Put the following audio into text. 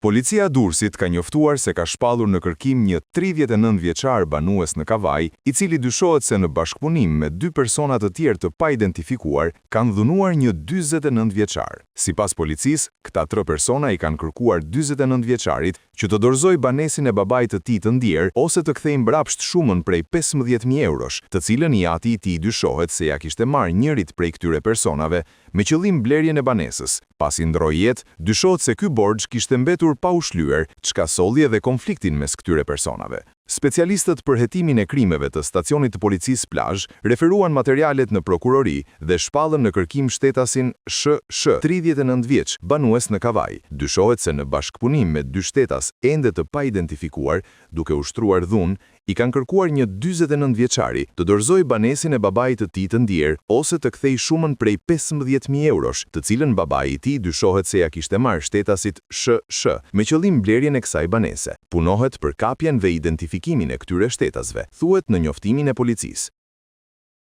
Policia e Durrësit ka njoftuar se ka shpallur në kërkim një 39 vjeçar banues në Kavajë, i cili dyshohet se në bashkëpunim me dy persona të tjerë të paidentifikuar kanë dhunuar një 49 vjeçar. Sipas policisë, këta tre persona i kanë kërkuar 49 vjeçarit që të dorëzojë banesën e babait të tij të ndjerë ose të kthejë mbrapsht shumën prej 15.000 eurosh, të cilën i ati i tij dyshohet se ia kishte marrë njërit prej këtyre personave me qëllim blerjen e banesës. Pasi ndërroi jetë, dyshohet se ky borxh kishte mbetur pa u shlyer, çka solli edhe konfliktin mes këtyre personave. Specialistët për hetimin e krimeve të stacionit të policisë Plazh referuan materialet në prokurori dhe shpallën në kërkim shtetasin SH, 39 vjeç, banues në Kavajë. Dyshohet se në bashkëpunim me dy shtetas ende të paidentifikuar, duke ushtruar dhunë, i kanë kërkuar një 49 vjeçari të dorëzojë banesën e babait të tij të ndjerë ose të kthejë shumën prej 15.000 eurosh, të cilën babai i tij dyshohet se ia kishte marrë shtetasit SH, me qëllim blerjen e kësaj banese. Punohet për kapjen dhe identifikimin e këtyre shtetasve, thuhet në njoftimin e policisë.